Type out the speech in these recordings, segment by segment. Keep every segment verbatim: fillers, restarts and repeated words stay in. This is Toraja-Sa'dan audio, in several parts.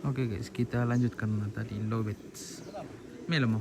Oke guys, kita lanjutkan tadi lowbat. Melo mo.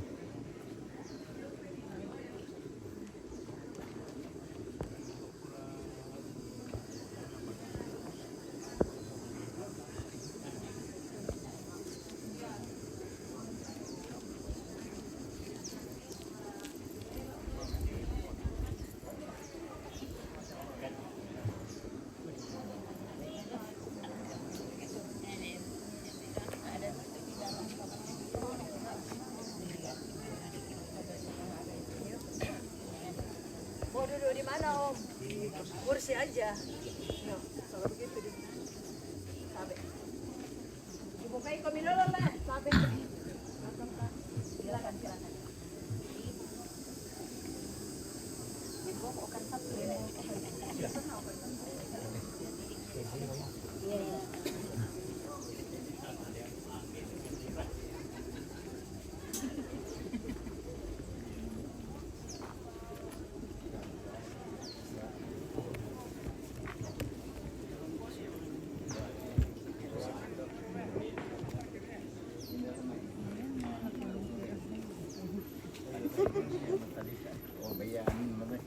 Mau duduk di mana, Om? Kursi aja. Yo, kalau begitu di. Sabe. Dibukai komi dulu lah, sabe. Silakan, silakan. Oh, bayaan naman.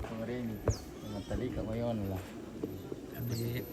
Ang rin ito. Ang talika mo yun, wala. Sabi.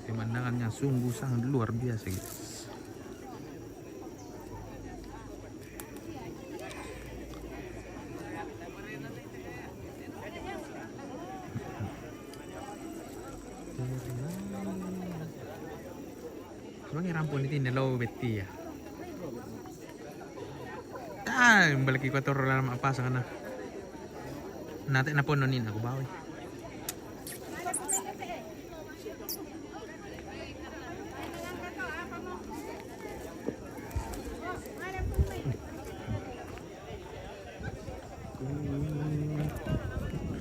Pemandangannya sungguh sangat luar biasa, guys. Sebagai rampon di tinda lo betti ya. Ah, balik ko toro dalam apa sana. Nate na pono ni aku bawa.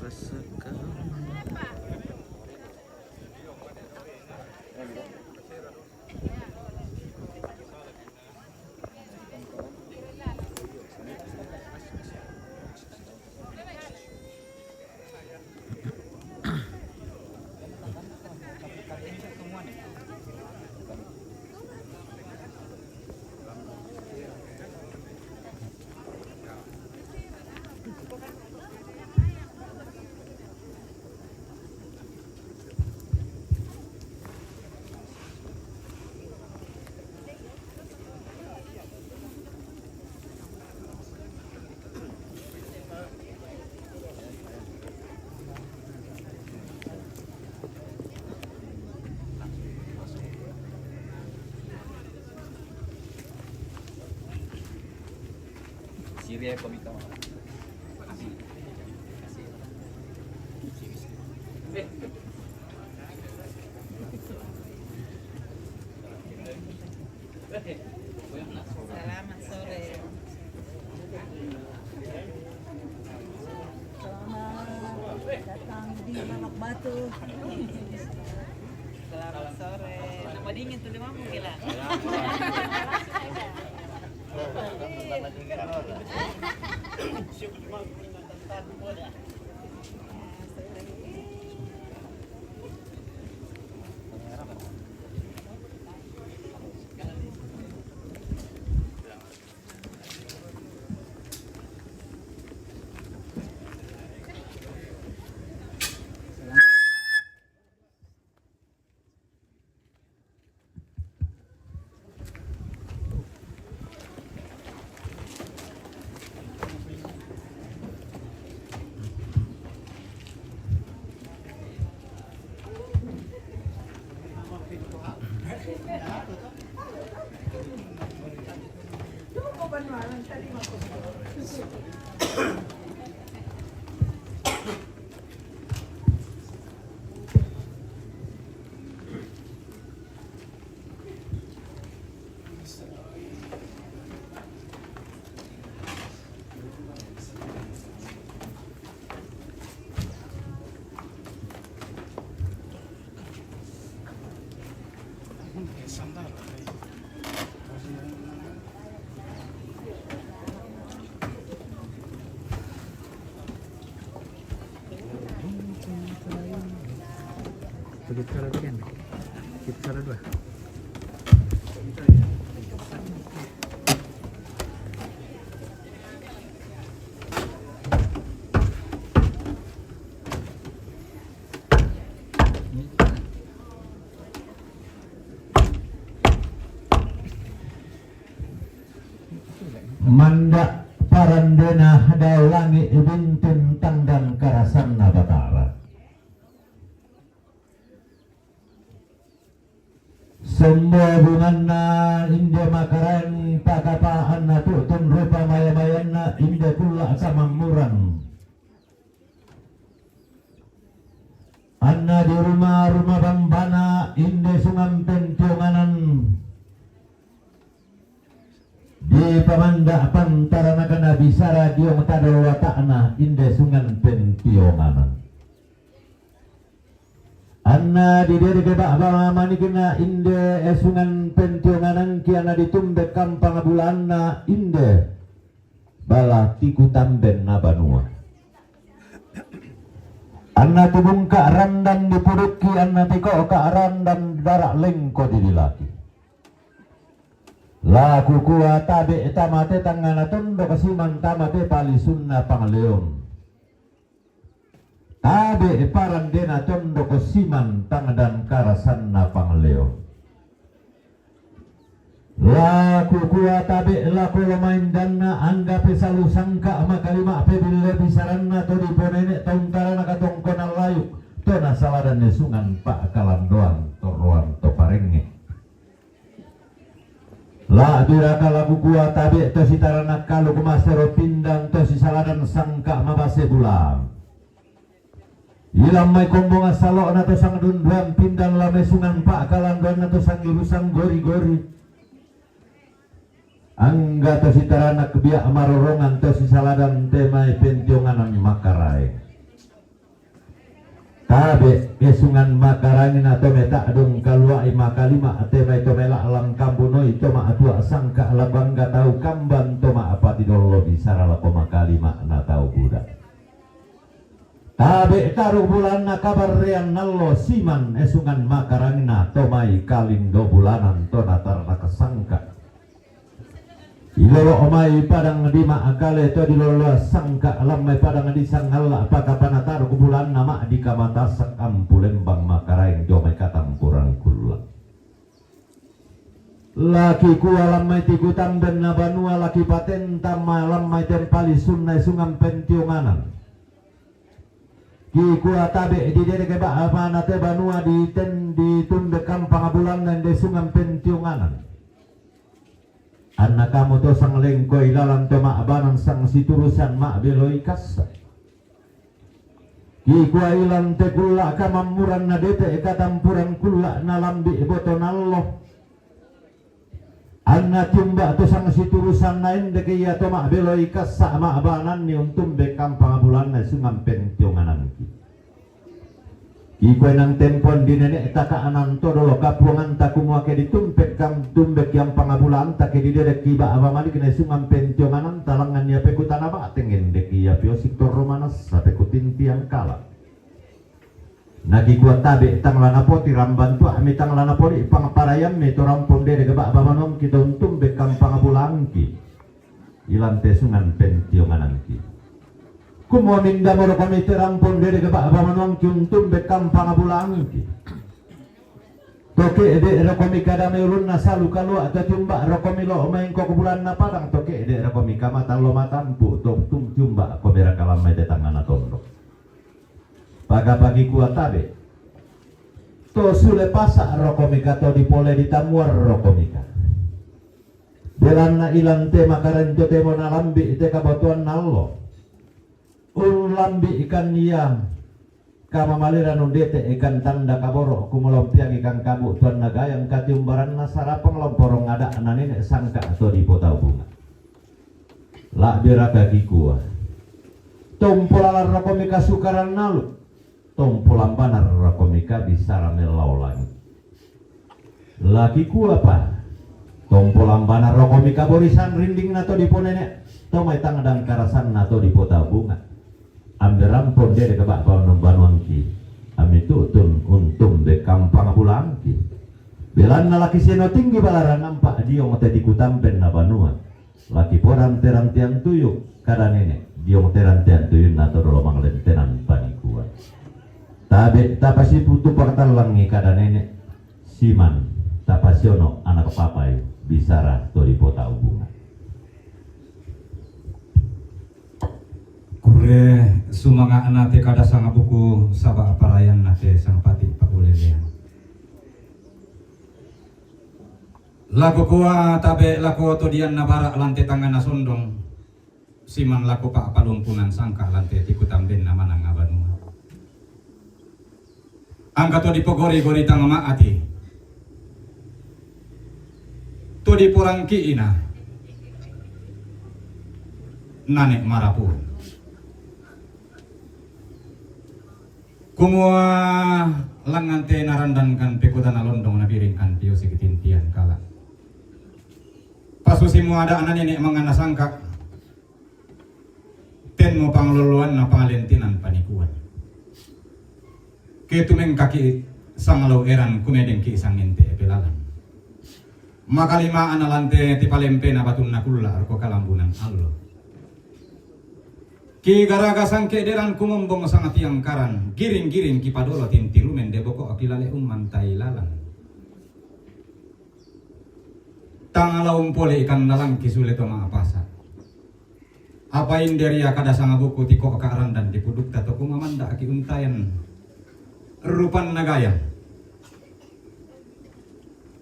Rasakan. Siri ya, komika. Selamat sore. Selamat datang di Lebak Batu. Selamat sore. Nama dingin tuh, lima mungkin lah. Kita dua kan? Kita dua. Manda' parandena dao langi' bintintang dan karasanna Batara. Sombo bunganna inde makaraeng pakapa'anna tu'tun rupa maya-mayanna inde kulla' kamammuran. Anna di ruma-ruma bambana inde sungan pentionganan, dipamanda' pantaranakna bisara diong tadolo wata'na inde sungan pentionganan. Anna didedeke ba'ba manikna inde esungan pentionganangki anna ditumbe kampang bulaanna inde bala tikutambenna banua. Anna tibungka' randan dipudukki, anna tiko'ka' randan dara' lengko didilaki. La kukua tabe' tama te tangngana tondok siman tama te palisunna pangleon. Tabe' parandena tondok siman tang dan karasanna pangleon. La kukua tabe' lako lomaindanna angga pesalu sangka' makalima' pebille bisaranna to diponene' to untarana katongkonan layuk to nasaladan nesungan pa'kalandoan torroan to parengnge'. La'biraka la kukua tabe' to sitaranak kaluk masero pindan to sisaladan sangka' mabase bulaang. Ilan mai kombongan salo'na to sangdunduan pindan la mesungan pa'kalandoanna to sangirusan gori-gori. Angga to sitaranak bia' marorongan to sisaladan te mai pentionganan makaraeng. Tabe' esungan makaraengna to meta'dung kalua'i makalima' te mai to mela'lang kambunoi to ma'tua sangka' lako angga tau kamban to ma'patidollo bisara lako makalima'na tau buda. Tabe' taru' bulaanna kabarrean allo siman esungan makaraengna to mai kalindo bulanan to nataranak sangka'. Ilolo' mai padang di ma'kale to diloloa sangka' lan mai padang di sangalla' pakapana taru' bulaanna ma'dika matasak ampu lembang makaraeng dio mai katampuran kulla'. La kikua lan mai tikutambenna banua la kipatentang ma lan mai tempalisunna esungan pentionganan. Kikua tabe' didedeke ba'bana te banua diten ditumbe kampang bulaanna inde sungan pentionganan. Anna kamu to sanglengkoi lalan to ma'banan sang siturusan ma'beloi kassa'. Kikua ilan te kulla' kamammuranna dete' katampuran kulla' nalambi' boto nallo. Anna tiumba' to sang siturusanna endeke ia to ma'beloi kassa' ma'bananni untumbe kampang bulaanna sungan pentionganangki. Kikua inang tempon di nene'ta ka'anan todolo kapuanganta kumua ke ditumbe kam-, tumbe kiampang bulaanta ke didedekki ba'ba manikna sungan pentiongananta langngan ia pekutana ba'teng endeke ia piosik torro manassa pekutintiang kala'. Nakikua tabe' tang la napotiramban tua'mi tang la napoli' pangparayammi to rampong dede' ba'ba manuangki to untumbe kampang bulaangki. Ilan te sungan pentionganangki. Kumua mindamo rokomi te rampong dede' ba'ba manuangki untumbe kampang bulaangki. To ke'de' rokomi kadame ulunna salu kalua' to tiumba' rokomi lo' maengko bulaanna padang to ke'de' rokomi kamata lo matampu' to tum-, tiumba' komi raka lan mai te tangngana tondok. Pagapaki kua tabe'. To sule pasa' rokomika to dipole ditamuar rokomika. Belanna ilan te makarento temo nalambi' te kabotoan nallo. Unlambi' ikan ia kamamaliran undete ikan tanda kaboro' kumulompiang ikan kabu' tuanna gayang katiumbaranna sarapang lomporong ada'na nene' sangka' to dipotau bunga'. La'biraka kikua, tompo lalan rokomika sukaran nalu', tompo lambana rokomika bisara mellao langi'. Laki kuapa, tompo lambana rokomika borisan rindingna to diponene', to mai tangdang karasanna to dipotau bunga'. Ambe rampon dede kaba' banuangki, ami tu'tun untumbe kampang bulangki. Belanna laki seno tinggi balaran nampa diong te dikutampenna banua. Laki poran teran tian tuyu, kada nene', diong teran tian tuyunna to dolomang lentenan panikuan. Tabe' tapasiputu pakatallangi kada nene', siman tapasiono anak papai bisara to dipotau bunga'. Kurre sumanga'na te kada sangabuku saba' parayanna te sangpati pa'ulelean. Lako koa tabe' lako todianna bara' lante tangngana sondong, siman lako pa'palumpunan sangka' lante tikutambenna manang abanua. Angka to dipogori-gori tang ma'ati, to diporangki'ina nane' marapuan. Kumua langngan te narandankan pekutana londong nabiringkan pio sikitintian kala. Pasusimu ada'na nene' mangana sangka', tenmo pangloloanna pangalentinan panikuan. Ke tumengkaki sangalau eran kumedengki sanginte pelalan. Makalima'ana lante tipalempena batunna kulla' roko kalambunan allo. Kigaraga sangke deran kumombong sangatiangkaran, giring-giring kipadolo tintirumen deboko' kilale ummantai lalan. Tang laung pole ikan lalangki sule to ma'apasa'. Apa inderia kada sangabuku tiko'ka randan dipudukta to kumamanda'ki untayan rupanna gayang.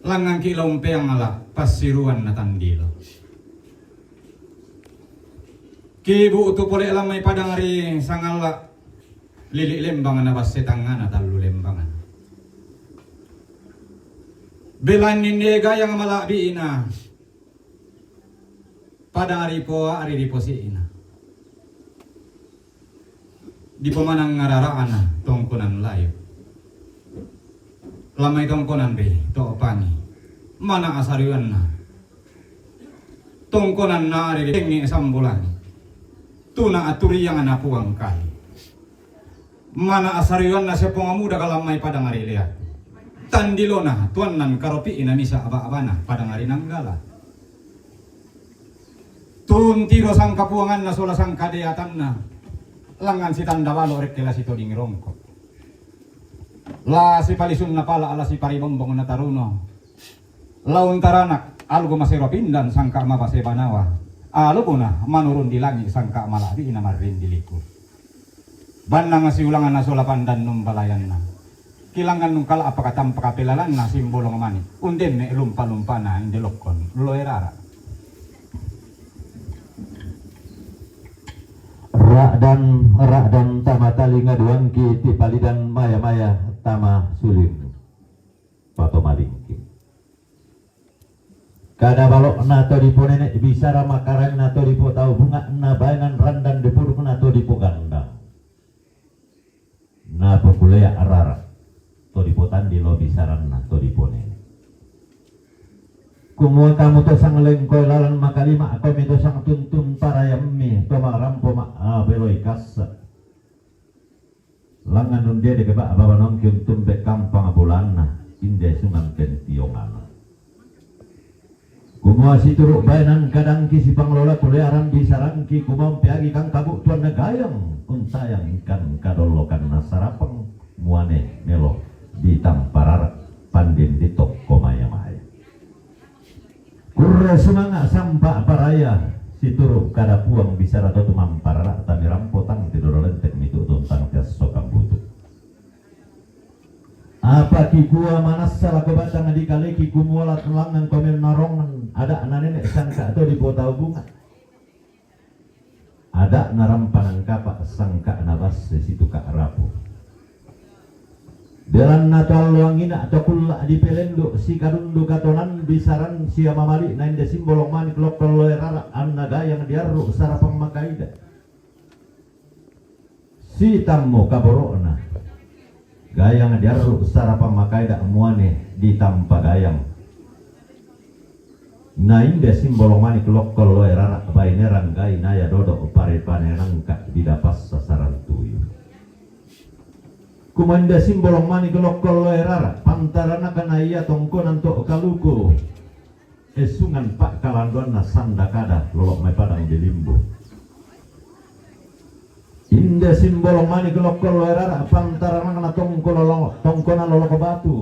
Langngangki laumpeang ala' passiruanna tandilo. Kibu'tu pole lammai padang ri sangalla' lili' lembang nabasse tangngana tallu lembangan. Belanni ne gayang mala'bi'ina padang ri poa ri riposi'ina. Dipomanang ngarara'ana tongkonan layu. Lammai tongkonan ri to'pangi. Mana asariwanna tongkonan na ri tengnge sambulangi. Tuna aturiang na puang kali. Mana asariwanna sepong muda kalammai padang ri lea. Tandilona tuannan karopi'ina misa aba-abana padang ri nanggala. Tuntiro sangkapuanganna sola sangkadeatanna. Langngan sitanda balo' rekke la sitoding rongko'. La sipalisunna pala' la siparibombong na taruno. Laun taranak algo masero pindan sangka' mabase banawa. Alubuna manurun di langi' sangka' mala'bi'ina marrindiliku. Bannang siulanganna sola pandan numbalayanna. Kilangngan nungkala' appakatampaka pelalanna simbolong mani'. Undemme lumpa-lumpana inde lokkon loe rara'. Ra'dan, ra'dan tama talinga duangki tipalidan maya-maya tama suling patomalingki. Kada balo'na to diponene' bisara makarenna to dipotau bunga'na baenan randan dipudukna to dipogandang. Napokulea' rara' to dipotandilo bisaranna to diponene'. Kumua kamu to sanglengkoe lalan makalima' komi to sangtuntun parayammi to marampo ma' beloi kassa'. Langngan nundede keba' babanongki untumbe kampang bulanna inde sungan pentiongana. Kumua situru' baenan kadangki sipanglola kulearan bisarangki kumua umpeagi kangkabu' tuanna gayang untayang ikan kadollokanna sarapang muane melo ditamparara' pandin ditokko maya-maya. Kurre sumanga' sampa' paraya situru' kada puang bisara to tumamparara' tamirampo tang tidolo lentek mitu' tuntang tiasso kambutu'. Apa kikua manassa lako batang di kaleki, kumua la langngan ko mennarongan ada'na nene' sangka' to dipotau bunga'. Ada'na rampanan kapa' sangka'na basse situka' rapu. Belanna to allo angina' to kulla' dipelendu' sikadundu katonan bisaran sia mamali'na inde simbolong manik lokko loe rara' anna gayang diarru' sarapang makaida'. Sitammu kaboro'na. Gayang diarru' sarapang makaida' muane ditampa gayang. Na inde simbolong manik lokko loe rara' bainerang gai naya dodo' pare-pare nangka' didapassa sarantuyu. Kumua inde simbolong manik lokko loe rara' pantaranakana ia tongkonan to kaluku. Esungan pa'kalandoanna sanda kada lolo' mai padang di limbu. Inde simbolong manik lokko loe rara' pantaranakna tongko lolo-, tongkona loloko batu.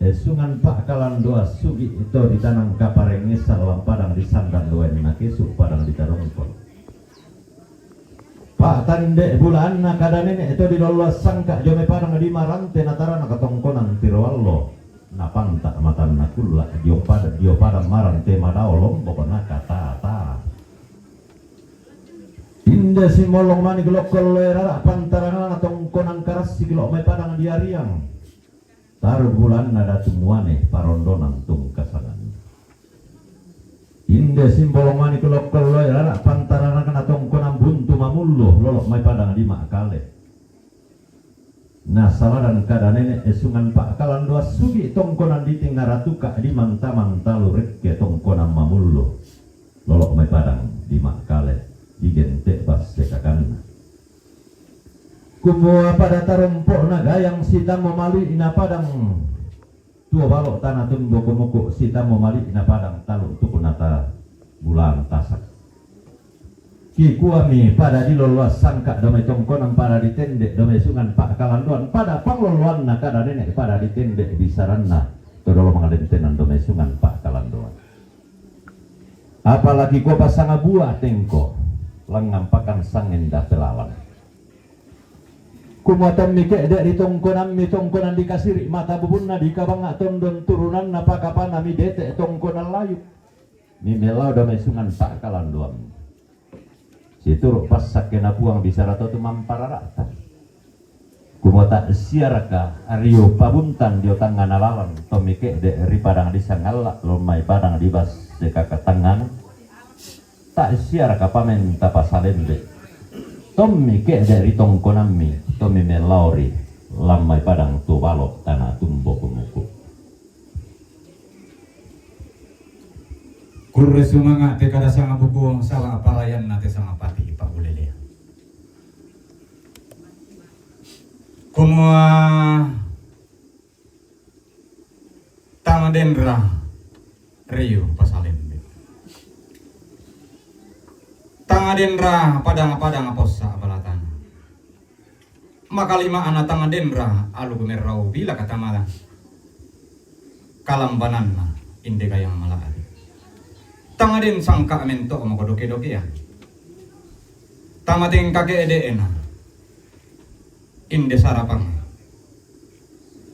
Esungan pa'kalandoan sugi' to ditanang kaparengngesan lam padang di sandan doen nakesu' padang di tadongkol. Pa'tande' bulaanna kada nene' to dilolloan sangka' dio mai padang di marante natarana katongkonan tiro allo. Napanta' matanna kulla' dio pada-, dio padang marante madao lombok nakatata. Inde simbolong manik lokko loe rara' pantaranakna tongkonan karassiki lo' mai padang di ariang. Taru bulaanna datu muane parondonan tungkasanganna. Inde simbolong manik lokko loe rara' pantaranakna tongkonan buntu mamullu lolo' mai padang di ma'kale. Nasaladan kada nene' esungan pa'kalandoan sugi' tongkonan di tingaratuka' di mantaman talu rekke tongkonan mamullu lolo' mai padang di ma'kale di gente' basse kakanna. Kumua pada tarompo'na gayang sitammu mali'na padang tuo balo' tana tumbo kumuku' sitammu mali'na padang talu tukunata bulaan tasak. Kikuami pada dilolloan sangka' dio mai tongkonan pada ditende' dio mai sungan pa'kalandoan pada panglolloanna kada nene' pada ditende' bisaranna to dolo mangadentenan dio mai sungan pa'kalandoan. Apalagi ko pasanga bua tengko, langngan pakan sangen date lalang. Kumua tommi ke'de' ri tongkonammi tongkonan dikasiri' mata bubunna dikabangnga tondon turunanna pakapanami dete' tongkonan layu'. Mimellau dio mai sungan pa'kalandoammi. Situru' passakkena Puang bisara to tumamparara'ta. Kumua ta'siaraka rio pabuntan dio tangngana lalang tommi ke'de' ri padang di sangalla' lo' mai padang di basse kakatangngana. Ta'siaraka pamenta pasalembe' tommi ke'de' ri tongkonammi tommi mellaori lan mai padang tuo balo' tana tumbo kumuku'. Kurre sumanga' te kada sanga bukuang sala apalayanna te sanga pati ipa'ulelea. Kumua tang denra riu pasalembe'. Tang denra padang-padang possa' balatana. Makalima'na tang denra alu gumerrau bila katamalan kalambananna inde gayang mala'bi. Tang den sangka' mento'mo kodoke-dokean. Tamatengka ke'de'na inde sarapang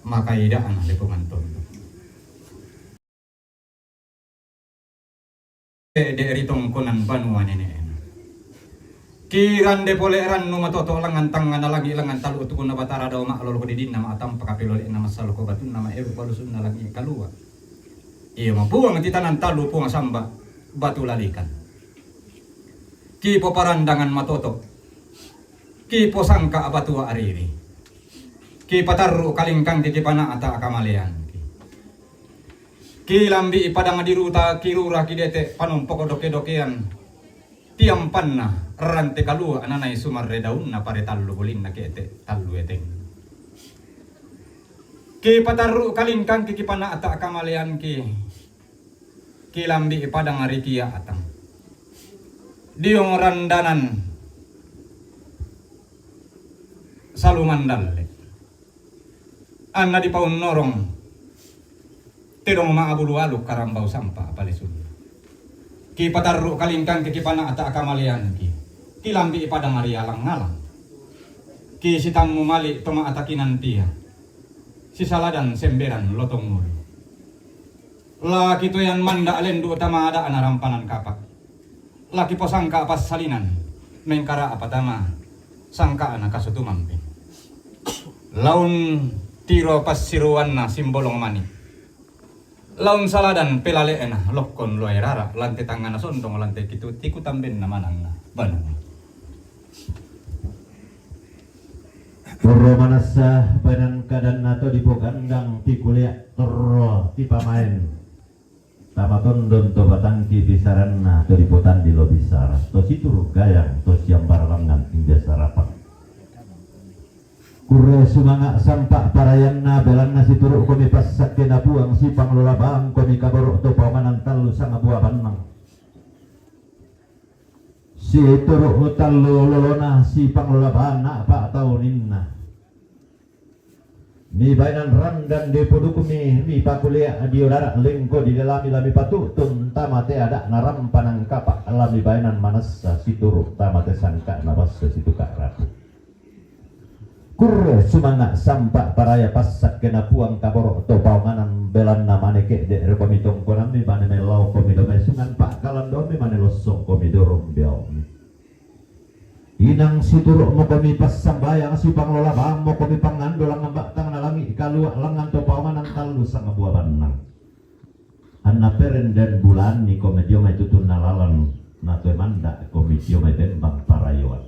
makaida'na lepongan tondok. Ke'de' ri tongkonan banua nene'na. Kirande pole rannu matoto' langngan tangngana langi' langngan talu tukunna Batara dao ma'lolo didinna ma'tampa kapilole'na massaloko batunna maeru palusunna langi' kalua'. Iamo Puang titanang talu Puang samba batu lalikan. Kipoparandangan matoto'. Kiposangka' batua' riri. Kipatarru' kalingkangki kipana'ta' kamaleangki. Kilambi'i padang diruta kirura kidete' panompoko doke-dokean. Tiampanna rante kalua' ananai sumarre daunna pare tallu bolinna ke'te' tallu eteng. Kipatarru' kalingkangki kipana'ta' kamaleangki. Kilambi'i padang rikia'tang. Diong randanan salumandalle. Anna dipaunnorong tedong ma'bulu alu karambau sampa' palesunna. Kipatarru' kalingkangki kipana'ta' kamaleangki. Kilambi'i padang rialang-alang. Kisitammu mali' to ma'takinantia. Sisaladan semberan lotong ngulu. Laki toyan manda' lendu' tama ada'na rampanan kapa'. Laki posangka' passalinan, mengkara apa tama sangka'na kasutu mamping. Laun tiro passiruanna simbolong mani. Laun saladan pelale'na lokkon luai rara', lante tangngana sondong, lante kitu tiku tambenna mananna banua. Porro manassa baenan kadanna to dipogandang tikulea' torro tipamaen. Tama tondon to batangki bisaranna to dipotandi lo bisara, to situru' gayang to siambara langngan inde sarapang. Kurre sumanga' sampa' parayanna belanna situru' komi passakkena Puang sipanglola bang komi kaboro' to paonganan tallu sanga bua bannang. Situru' tallu lolona sipanglola bang na'pa tauninna. Mibaenan randang dipodukmi, mipakulea' dio dara' lengko di dalami lami patu'tun tama te ada'na rampanan kapa' lami baenan manassa situru' tama te sangka'na basse situka' rapu. Kurre sumanga' sampa' paraya passakkena Puang kaboro' to paonganan belanna mane ke'de' ri komi tongkonammi mane mellao komi domesungan pa'kalandoammi mane lossong komi dorong beao'mi. Inang situru' mokomi passambayang sipanglola bang mokomi pangando langngan ba'tangna langi' kalua' langngan to paonganan tallu sanga bua bannang. Anna perenden bulaanni komi dio mai tutunna lalan, na toe manda' komi dio mai bembang parayoan.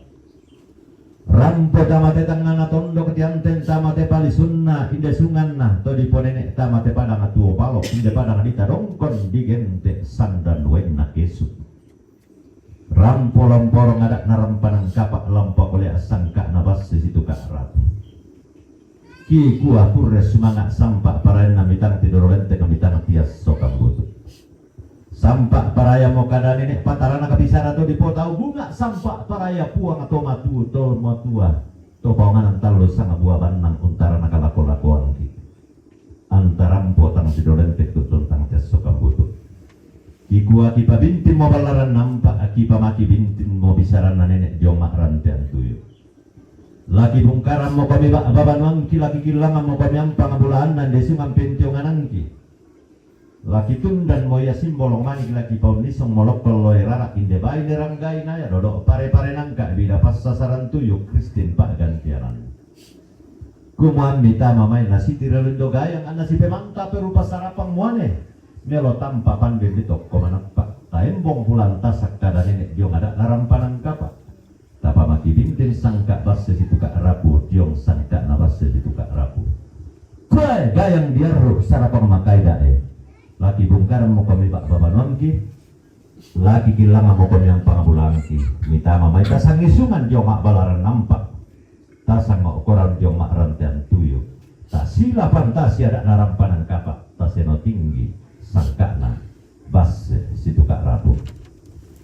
Rampo tama te tangngana tondok tianten tama te palisunna inde sunganna to diponene' tama te padang tuo palo inde padang dita dongkon digente' sandan wainna kesu'. Rampo lomporong ada'na rampanan kapa' lampa kolea' sangka'na basse situka' rapu. Kikua kurre sumanga' sampa' parayanna mitang tidoro lenteka mitang tiasso kambutu. Sampa' paraya mokada nene' patarana kabisara to dipotau bunga' sampa' paraya Puang to matu to matua to paonganan tallu sanga bua bannang untarana kalako-lakoangki. Antarampo tang sidolente tuttun tang tesso kambutu. Kikua kipabintinmo ballaran nampa, kipamaki bintinmo bisaranna nene' dio ma'rantean tuyu. Laki bungkarammo komi ba-, babanuangki, laki killangammo komi ampang bulaanna inde sungang pentionganangki. Laki tundanmo ia simbolong manik, laki paunnisongmo lokkon loe rara' inde baine ranggaina ia dodo' pare-pare nangka bida passasaran tuyu Kristin pa'gantiananna. Kumuammi tama mai nasitiro lindo gayang anna sipemanta perupa sarapang muane. Melo tampa pandin di tokko manappa. Taembong bulan tasak kada nene' diong ada'na rampanan kapa'. Tapamaki bintin sangka' basse situka' rapu diong sangka'na basse situka' rapu. Kuae gayang diarru' sarapang makaida'e. Laki bungkarammo komi ba-, babanuangki. Laki killangammo komi ampang bulaangki. Mitama mai tasangisungan diong ma'balaran nampa. Tasang ma'okoran diong ma'rantean tuyu. Tasila pantasi ada'na rampanan kapa', taseno tinggi sangka'na basse situka' rapu.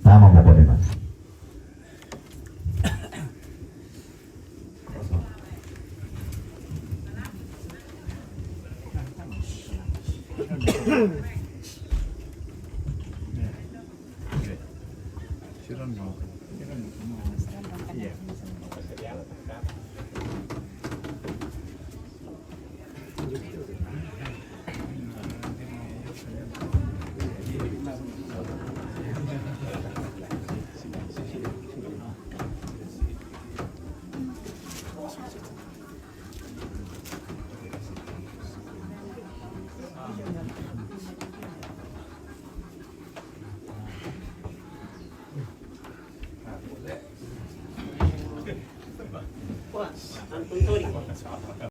Tama moko memang.